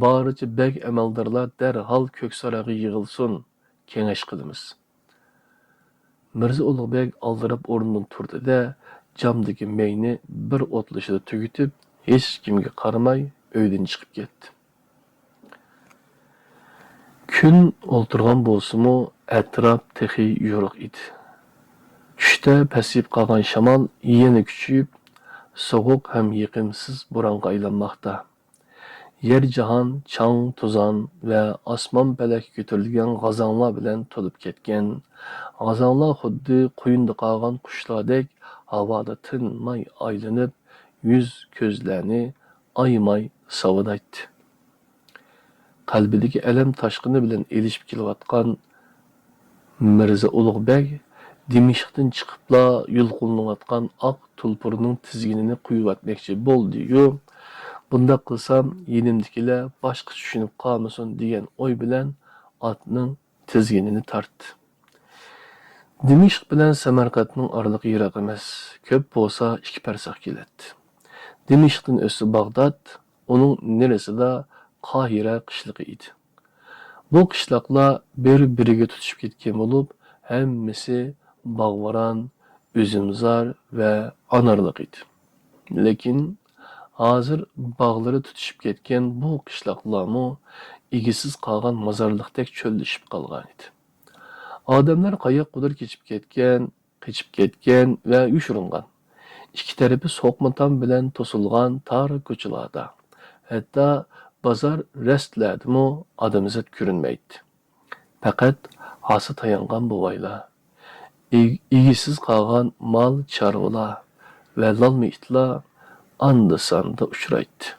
بارچە بەگ ئەمەلدارلار دەرھال كۆكسارايغا يىغىلسۇن، كېڭەش قىلىمىز. مىرزا ئۇلۇغبەگ ئالدىراپ ئورنىدىن تۇردى-دە، جامدىكى مەينى بىر ئوتلىشىدا تۈگىتىپ، ھېچكىمگە قارىماي ئۆيدىن چىقىپ كەتتى. كۈن ئولتۇرغان بولسىمۇ، ئەتراپ تېخى يورۇق ئىدى. چۈشتە پەسىيىپ قالغان شامال يەنە كۈچىيىپ، سوغۇق ھەم يېقىمسىز بورانغا ئايلانماقتا. يەر-جاھان چاڭ-توزان ۋە ئاسمان-پەلەككە كۆتۈرۈلگەن غازاڭلار بىلەن تولۇپ كەتكەن. غازاڭلار خۇددى قۇيۇندا قالغان قۇشلاردەك ھاۋادا تىنماي ئايلىنىپ، يۈز-كۆزلەرنى ئايىماي ساۋۇدايتتى. قەلبىدىكى ئەلەم تاشقىنى بىلەن ئېلىشىپ كېلىۋاتقان مىرزا ئۇلۇغ بەگ دىمىشقتىن چىقىپلا يۇلقۇنلىنىۋاتقان ئاق تۇلپۇرنىڭ تىزگىنىنى قويۇۋەتمەكچى بولدى-يۇ، بۇنداق قىلسام يېنىمدىكىلەر باشقىچە چۈشىنىپ قالمىسۇن دېگەن ئوي بىلەن ئاتنىڭ تىزگىنىنى تارتتى. دىمىشق بىلەن سەمەرقەنتنىڭ ئارىلىقى يىراق ئەمەس، كۆپ بولسا ئىككى پەرسەخ كېلەتتى. دىمىشقتىن ئۆتسە باغداد، ئۇنىڭ نېرىسىدا قاھىرە قىشلىقى ئىدى. بۇ قىشلاقلار بىر-بىرىگە تۇتىشىپ كەتكەن بولۇپ، ھەممىسى باغۋاران، ئۈزۈمزار ۋە ئانارلىق ئىدى. لېكىن ھازىر باغلىرى تۇتىشىپ كەتكەن بۇ قىشلاقلارمۇ ئىگىسىز قالغان مازارلىقتەك چۆللىشىپ قالغانىدى. ئادەملەر قاياققىدۇر كېچىپ كەتكەن، قېچىپ كەتكەن ۋە يوشۇرۇنغان. ئىككى تەرىپى سوقما تام بىلەن توسۇلغان تار كوچىلاردا، ھەتتا بازار رەستىلەردىمۇ ئادەمزات كۆرۈنمەيتتى. پەقەت ھاسا تايانغان بوۋايلار، ئىگ-، ئىگىسىز قالغان مال چارۋىلار ۋە لالما ئىتلار ئاندا-ساندا ئۇچرايتتى.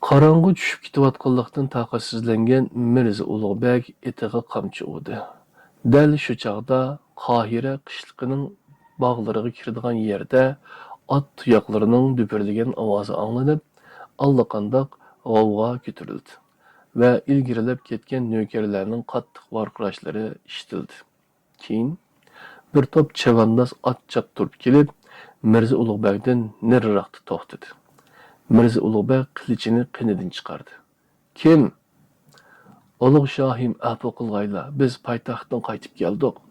قاراڭغۇ چۈشۈپ كېتىۋاتقانلىقتىن تاقەتسىزلەنگەن مىرزا ئۇلۇغ بەگ ئېتىغا قامچا ئۇردى. دەل شۇ چاغدا قاھىرە قىشلىقىنىڭ باغلىرىغا كىرىدىغان يەردە ئات تۇياقلىرىنىڭ دۈپۈرلىگەن ئاۋازى ئاڭلىنىپ، ئاللىقانداق غەۋغا كۆتۈرۈلدى ۋە ئىلگىرىلەپ كەتكەن نۆكەرلەرنىڭ قاتتىق ۋارقىراشلىرى ئىشىتىلدى. كېيىن بىر توپ چەۋەنداز ئات چاپتۇرۇپ كېلىپ، مىرزا ئۇلۇغ بەگدىن نېرىراقتا توختىدى. مىرزا ئۇلۇغ بەگ قىلىچىنى قېنىدىن چىقاردى. «كىم؟» «ئۇلۇغ شاھىم، ئەپۇ قىلغايلا، بىز پايتەختتىن قايتىپ كەلدۇق.»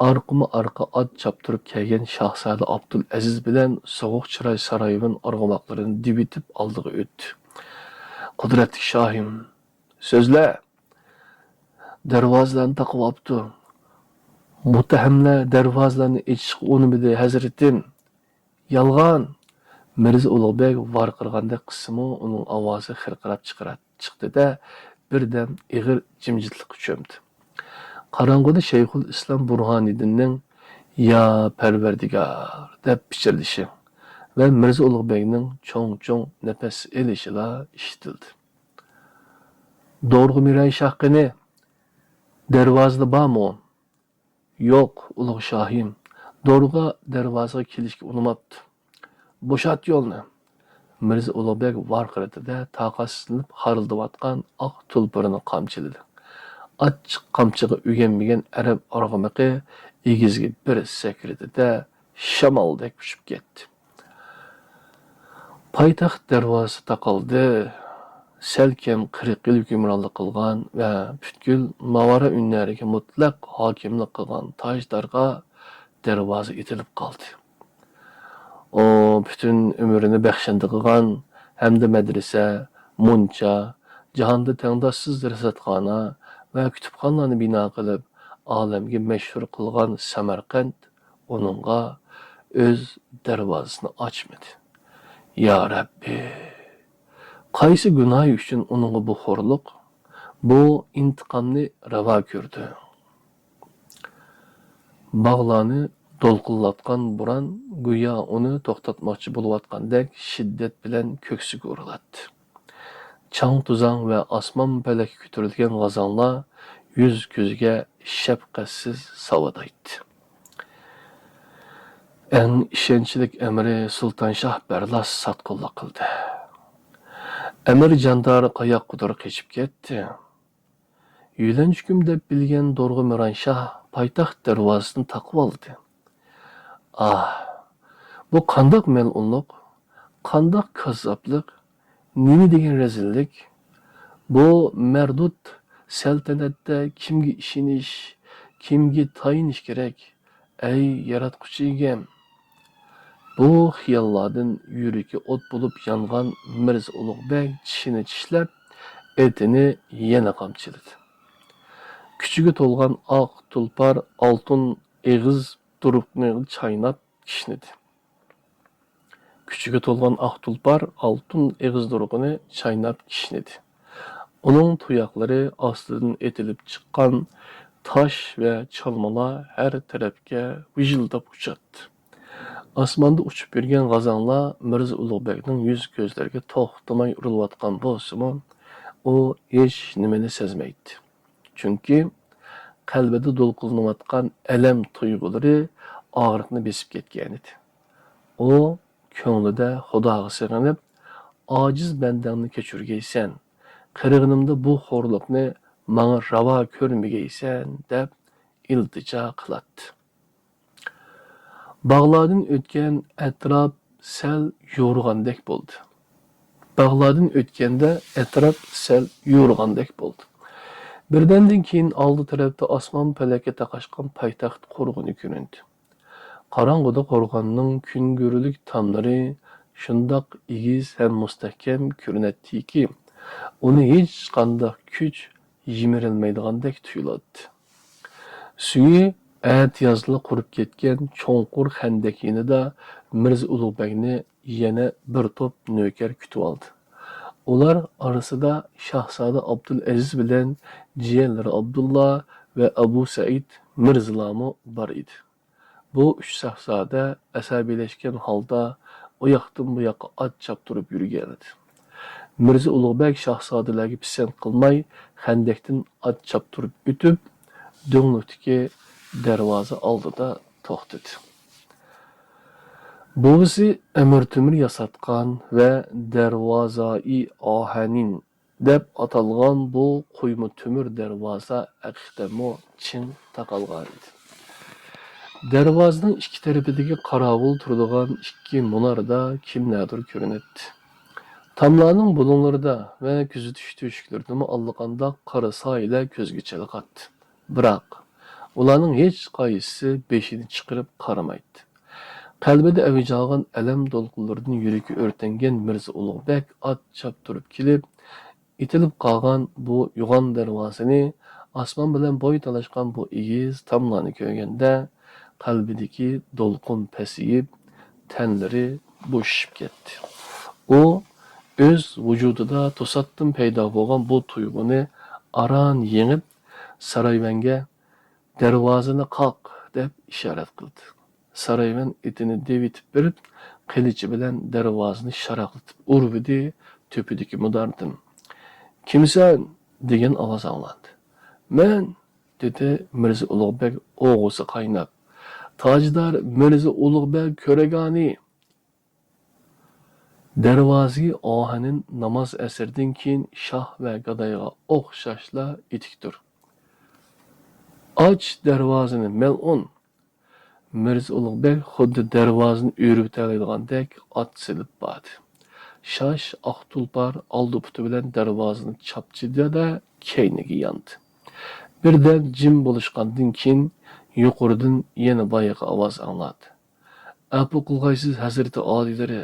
ئارقىمۇ ئارقا ئات چاپتۇرۇپ كەلگەن شاھزادە ئابدۇلئەزىز بىلەن سوغۇق چىراي سارايۋىن ئارغىماقلىرىنى دېۋىتىپ ئالدىغا ئۆتتى. «قۇدرەتلىك شاھىم، سۆزلە! دەرۋازىلارنى تاقىۋاپتۇ.» «مۇتتەھەملەر دەرۋازىلارنى ئېچىشقا ئۇنىمىدى، ھەزرىتىم.» «يالغان!» مىرزا ئۇلۇغ بەگ ۋارقىرىغاندەك قىلسىمۇ، ئۇنىڭ ئاۋازى خىرقىراپ چىقىرا-، چىقتى-دە، بىردەم ئېغىر جىمجىتلىققا چۆمدى. قاراڭغۇدا شەيخۇل ئىسلام بۇرھانىدىننىڭ «يا پەرۋەردىگار» دەپ پىچىرلىشى ۋە مىرزا ئۇلۇغ بەگنىڭ چوڭ-چوڭ نەپەس ئېلىشىلا ئىشىتىلدى. «دورىغا مىرەن شاھ قېنى؟ دەرۋازىدا بارمۇ؟» «يوق، ئۇلۇغ شاھىم، دورىغا دەرۋازىغا كېلىشكە ئۇنىماپتۇ.» «بوشات يولنى!» مىرزا ئۇلۇغ بەگ ۋارقىرىدى-دە، تاقەتسىزلىنىپ خارىلدىۋاتقان ئاق تۇلپۇرنى قامچىلىدى. ئاچچىق قامچىغا ئۆگەنمىگەن ئەرەب ئارغىمىقى ئېگىزگە بىر سەكرىدى-دە، شامالدەك ئۇچۇپ كەتتى. پايتەخت دەرۋازىسى تاقالدى. سەلكەم قىرىق يىل ھۆكۈمرانلىق قىلغان ۋە پۈتكۈل ماۋارا ئۈنەرگە مۇتلەق ھاكىملىق قىلغان تاجدارغا دەرۋازا ئېتىلىپ قالدى. ئۇ پۈتۈن ئۆمرىنى بەخشەندە قىلغان ھەمدە مەدرىسە، مۇنچا، جاھاندا تەڭداشسىز رەسەتخانا ۋە كۇتۇپخانىلارنى بىنا قىلىپ، ئالەمگە مەشھۇر قىلغان سەمەرقەنت ئۇنىڭغا ئۆز دەرۋازىسىنى ئاچمىدى. يا رەببى! قايسى گۇناھى ئۈچۈن ئۇنىڭغا بۇ خورلۇق، بۇ ئىنتىقامنى راۋا كۆردى؟ باغلارنى دولقۇنلاتقان بوران گويا ئۇنى توختاتماقچى بولۇۋاتقاندەك شىددەت بىلەن كۆكسىگە ئۇرۇلاتتى. چاڭ-توزاڭ ۋە ئاسمان پەلەككە كۆتۈرۈلگەن غازاڭلار يۈز-كۆزگە شەپقەتسىز ساۋۇدايتتى. ئەڭ ئىشەنچلىك ئەمىرى سۇلتان شاھ بەرلاس ساتقۇنلۇق قىلدى. ئەمىر جاندار قاياققىدۇر قېچىپ كەتتى. يۆلەنچۈكۈم دەپ بىلگەن دورغا مىران شاھ پايتەخت دەرۋازىسىنى تاقىۋالدى. ئاھ، بۇ قانداق مەلئۇنلۇق، قانداق كاززاپلىق، نېمە دېگەن رەزىللىك! بۇ مەردۇت سەلتەنەتتە كىمگە ئىشىنىش، كىمگە تايىنىش كېرەك؟ ئەي ياراتقۇچى ئىگەم! بۇ خىياللاردىن يۈرىكى ئوت بولۇپ يانغان مىرزا ئۇلۇغ بەگ چىشىنى چىشلەپ، ئېتىنى يەنە قامچىلىدى. كۈچىگە تولغان ئاق تۇلپار ئالتۇن ئېغىز دۇرۇقنى چايناپ كىشنىدى. كۈچىگە تولغان ئاق تۇلپار ئالتۇن ئېغىز دۇرۇقىنى چايناپ كىشنىدى. ئۇنىڭ تۇياقلىرى ئاستىدىن ئېتىلىپ چىققان تاش ۋە چالمىلار ھەر تەرەپكە ۋىژىلداپ ئۇچاتتى. ئاسماندا ئۇچۇپ يۈرگەن غازاڭلار مىرزا ئۇلۇغبەگنىڭ يۈز-كۆزلىرىگە توختىماي ئۇرۇلۇۋاتقان بولسىمۇ، ئۇ ھېچ نېمىنى سەزمەيتتى. چۈنكى قەلبىدە دولقۇنلىنىۋاتقان ئەلەم تۇيغۇلىرى ئاغرىقنى بېسىپ كەتكەنىدى. ئۇ كۆڭلىدە خۇداغا سېغىنىپ، «ئاجىز بەندەڭنى كەچۈرگەيسەن، قىرغىنىمدا بۇ خورلۇقنى ماڭا راۋا كۆرمىگەيسەن» دەپ ئىلتىجا قىلاتتى. باغلاردىن ئۆتكەن ئەتراپ سەل يورۇغاندەك بولدى. باغلاردىن ئۆتكەندە ئەتراپ سەل يورۇغاندەك بولدى. بىردەمدىن كېيىن ئالدى تەرەپتە ئاسمان پەلەككە تاقاشقان پايتەخت قورغىنى كۆرۈندى. قاراڭغۇدا قورغاننىڭ كۈنگۈرلۈك تاملىرى شۇنداق ئېگىز ھەم مۇستەھكەم كۆرۈنەتتىكى، ئۇنى ھېچقانداق كۈچ يىمىرەلمەيدىغاندەك تۇيۇلاتتى. سۈيى ئەتىيازلا قۇرۇپ كەتكەن چوڭقۇر خەندەك يېنىدا مىرزا ئۇلۇغبەگنى يەنە بىر توپ نۆكەر كۈتۈۋالدى. ئۇلار ئارىسىدا شاھزادە ئابدۇلئەزىز بىلەن جىيەنلىرى ئابدۇللا ۋە ئەبۇ سەئىد مىرزىلارمۇ بار ئىدى. بۇ ئۈچ شاھزادە ئەسەبىيلەشكەن ھالدا ئۇ ياقتىن بۇ ياققا ئات چاپتۇرۇپ يۈرگەنىدى. مىرزا ئۇلۇغبەگ شاھزادىلەرگە پىسەنت قىلماي، خەندەكتىن ئات چاپتۇرۇپ ئۆتۈپ، دۆڭلۈكتىكى دەرۋازا ئالدىدا توختىدى. بوۋىسى ئەمىر تۆمۈر ياساتقان ۋە دەرۋازائى ئاھەنىن دەپ ئاتالغان بۇ قويما تۆمۈر دەرۋازا ھەقىقەتەنمۇ چىڭ تاقالغانىدى. دەرۋازىنىڭ ئىككى تەرىپىدىكى قاراۋۇل تۇرىدىغان ئىككى مۇناردا كىملەردۇر كۆرۈنەتتى. تاملارنىڭ بۇلۇڭلىرىدا ۋە كۆزىتىش تۆشۈكلىرىدىمۇ ئاللىقانداق قارا سايىلەر كۆزگە چېلىقاتتى. بىراق، ئۇلارنىڭ ھېچقايسىسى بېشىنى چىقىرىپ قارىمايتتى. قەلبىدە ئەۋج ئالغان ئەلەم دولقۇنلىرىدىن يۈرىكى ئۆرتەنگەن مىرزا ئۇلۇغبەك ئات چاپتۇرۇپ كېلىپ، ئېتىلىپ قالغان بۇ يوغان دەرۋازىنى، ئاسمان بىلەن بوي تالاشقان بۇ ئېگىز تاملارنى كۆرگەندە، قەلبىدىكى دولقۇن پەسىيىپ، تەنلىرى بوشىشىپ كەتتى. ئۇ ئۆز ۋۇجۇدىدا توساتتىن پەيدا بولغان بۇ تۇيغۇنى ئاران يېڭىپ، سارايۋەنگە «دەرۋازىنى قاق» دەپ ئىشارەت قىلدى. سارايۋەن ئېتىنى دېۋىتىپ بېرىپ، قىلىچى بىلەن دەرۋازىنى شاراقلىتىپ ئۇرۇۋىدى، تۆپىدىكى مۇناردىن «كىمسەن؟» دېگەن ئاۋاز ئاڭلاندى. «مەن!» دېدى مىرزا ئۇلۇغبەگ ئوغىسى قايناپ. «تاجدار مىرزا ئۇلۇغبەگ كۆرەگانى!» دەرۋازىگە ئاھەنىن ناماز ئەسىردىن كېيىن شاھ ۋە گادايغا ئوخشاشلا ئېتىكتۇر. «ئاچ دەرۋازىنى، مەلئۇن!» مىرزا ئۇلۇغبەگ خۇددى دەرۋازىنى ئۆرۈۋېتەلەيدىغاندەك ئات سېلىپ باردى. شاش ئاق تۇلپار ئالدى پۇتى بىلەن دەرۋازىنى چاپچىدى-دە، كەينىگە ياندى. بىردەم جىم بولۇشقاندىن كېيىن، يۇقىرىدىن يەنە بايىقى ئاۋاز ئاڭلاندى. «ئەپۇ قىلغايسىز، ھەزرىتى ئالىيلىرى،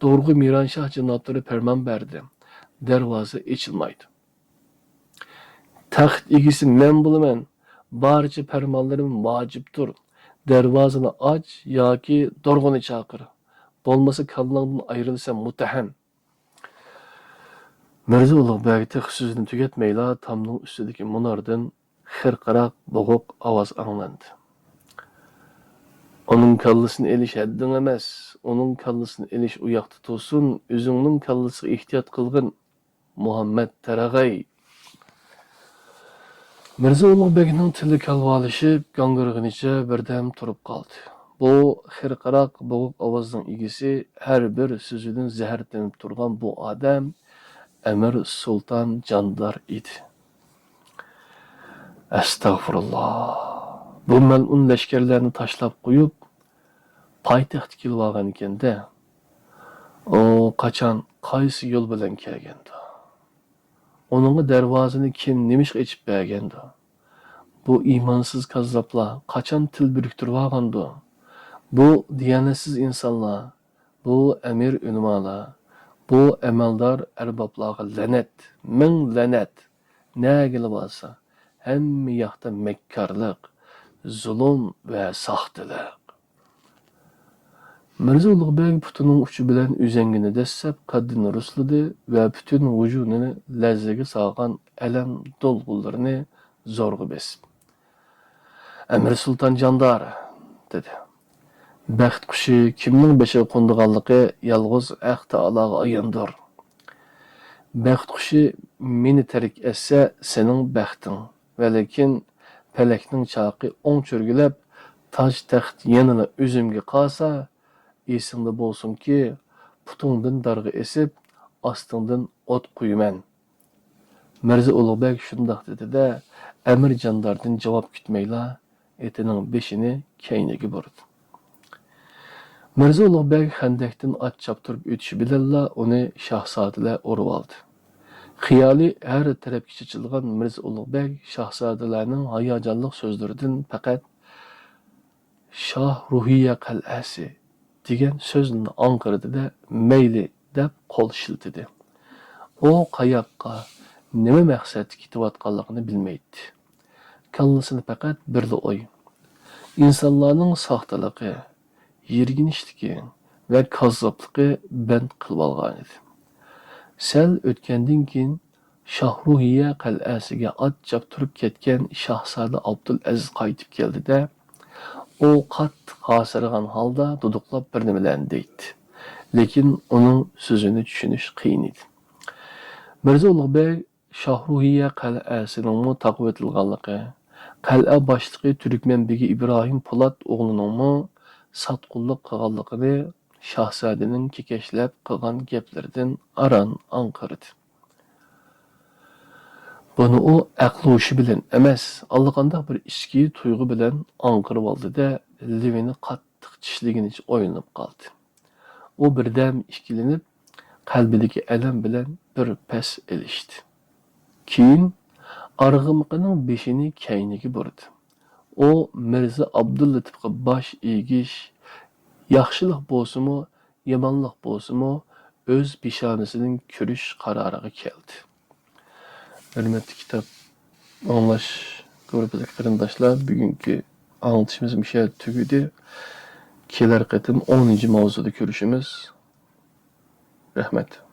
دورغۇ مىرانشاھ جانابلىرى پەرمان بەردى، دەرۋازا ئېچىلمايدۇ.» «تەخت ئىگىسى مەن بولىمەن، بارچە پەرمانلىرىم ۋاجىپتۇر. دەرۋازىنى ئاچ ياكى دورغۇنى چاقىر، بولمىسا كاللاڭدىن ئايرىلىسەن، مۇتتەھەم.» مىرزا ئۇلۇغبەگ تېخى سۆزىنى تۈگەتمەيلا، تامنىڭ ئۈستىدىكى مۇناردىن خىرقىراق بوغۇق ئاۋاز ئاڭلاندى. «ئۇنىڭ كاللىسىنى ئېلىش ھەددىڭ ئەمەس. ئۇنىڭ كاللىسىنى ئېلىش ئۇ ياقتا تۇرسۇن، ئۆزۈڭنىڭ كاللىسىغا ئېھتىيات قىلغىن، مۇھەممەد تارىغاي.» مىرزا ئۇلۇغبەگنىڭ تىلى كالۋالىشىپ، گاڭگىرىغىنىچە بىردەم تۇرۇپ قالدى. بۇ خىرقىراق بوغۇق ئاۋازنىڭ ئىگىسى، ھەر بىر سۆزىدىن زەھەر تېمىپ تۇرغان بۇ ئادەم ئەمىر سۇلتان جاندار ئىدى. ئەستەغپۇرۇللا! بۇ مەلئۇن لەشكەرلەرنى تاشلاپ قويۇپ، پايتەختكە كېلىۋالغان ئىكەن-دە. ئۇ قاچان، قايسى يول بىلەن كەلگەندۇ؟ ئۇنىڭغا دەرۋازىنى كىم، نېمىشقا ئېچىپ بەرگەندۇ؟ بۇ ئىمانسىز كاززاپلار قاچان تىل بىرىكتۈرۈۋالغاندۇ؟ بۇ دىيانەتسىز ئىنسانلار، بۇ ئەمىر ئۆلىمالار، بۇ ئەمەلدار ئەربابلارغا لەنەت، مىڭ لەنەت! نەگىلا بارسا، ھەممە ياقتا مەككارلىق، زۇلۇم ۋە ساختىلىق. مىرزا ئۇلۇغبەگ پۇتىنىڭ ئۇچى بىلەن ئۈزەڭگىنى دەسسەپ قەددىنى رۇسلىدى ۋە پۈتۈن ۋۇجۇدىنى لەرزىگە سالغان ئەلەم دولقۇنلىرىنى زورغا بېسىپ، «ئەمىر سۇلتان جاندار»، دېدى. «بەخت قۇشى كىمنىڭ بېشىغا قوندىغانلىقى يالغۇز ھەق تائالاغا ئاياندۇر. بەخت قۇشى مېنى تەرك ئەتسە، سېنىڭ بەختىڭ. ۋەلىكىن پەلەكنىڭ چاقى ئوڭ چۆرگىلەپ، تاج-تەخت يەنىلا ئۆزۈمگە قالسا، ئېسىڭدە بولسۇنكى، پۇتۇڭدىن دارغا ئېسىپ، ئاستىڭدىن ئوت قۇيىمەن.» مىرزا ئۇلۇغبەگ شۇنداق دېدى-دە، ئەمىر جانداردىن جاۋاب كۈتمەيلا، ئېتىنىڭ بېشىنى كەينىگە بۇردى. مىرزا ئۇلۇغبەگ خەندەكتىن ئات چاپتۇرۇپ ئۆتۈشى بىلەنلا ئۇنى شاھزادىلەر ئۇرۇۋالدى. خىيالى ھەر تەرەپكە چېچىلغان مىرزا ئۇلۇغبەگ شاھزادىلەرنىڭ ھاياجانلىق سۆزلىرىدىن پەقەت «شاھ روھىيە قەلئەسى» دېگەن سۆزنى ئاڭقىردى-دە، «مەيلى» دەپ قول شىلتىدى. ئۇ قاياققا، نېمە مەقسەتتە كېتىۋاتقانلىقىنى بىلمەيتتى. كاللىسىدا پەقەت بىرلا ئوي. ئىنسانلارنىڭ ساختىلىقى، يىرگىنچلىكى ۋە كاززاپلىقى بەند قىلىۋالغانىدى. سەل ئۆتكەندىن كېيىن شاھروھىيە قەلئەسىگە ئات چاپتۇرۇپ كەتكەن شاھزادە ئابدۇلئەزىز قايتىپ كەلدى-دە، ئۇ قاتتىق ھاسىرىغان ھالدا دۇدۇقلاپ بىر نېمىلەرنى دەيتتى. لېكىن ئۇنىڭ سۆزىنى چۈشىنىش قىيىن ئىدى. مىرزا ئۇلۇغبەگ شاھروھىيە قەلئەسىنىڭمۇ تاقىۋېتىلغانلىقى، قەلئە باشلىقى تۈركمەن بېگى ئىبراھىم پولات ئوغلىنىڭمۇ ساتقۇنلۇق قىلغانلىقىنى شاھزادىنىڭ كېكەچلەپ قىلغان گەپلىرىدىن ئاران ئاڭقىردى. بۇنى ئۇ ئەقلى ھوشى بىلەن ئەمەس، ئاللىقانداق بىر ئىچكى تۇيغۇ بىلەن ئاڭقىرىۋالدى-دە، لېۋىنى قاتتىق چىشلىگىنىچە ئويلىنىپ قالدى. ئۇ بىردەم ئىككىلىنىپ، قەلبىدىكى ئەلەم بىلەن بىر پەس ئېلىشتى. كېيىن ئارغىمىقىنىڭ بېشىنى كەينىگە بۇردى. ئۇ مىرزا ئابدۇللېتىپقا باش ئېگىش، ياخشىلىق بولسىمۇ، يامانلىق بولسىمۇ، ئۆز پېشانىسىدىن كۆرۈش قارارىغا كەلدى. ھۆرمەتلىك كىتاب ئاڭلاش گۇرۇپپىدىكى قېرىنداشلار، بۈگۈنكى ئاڭلىتىشىمىز مۇشۇ يەردە تۈگىدى. كېلەر قېتىم ئونىنچى ماۋزۇدا كۆرۈشىمىز. رەھمەت.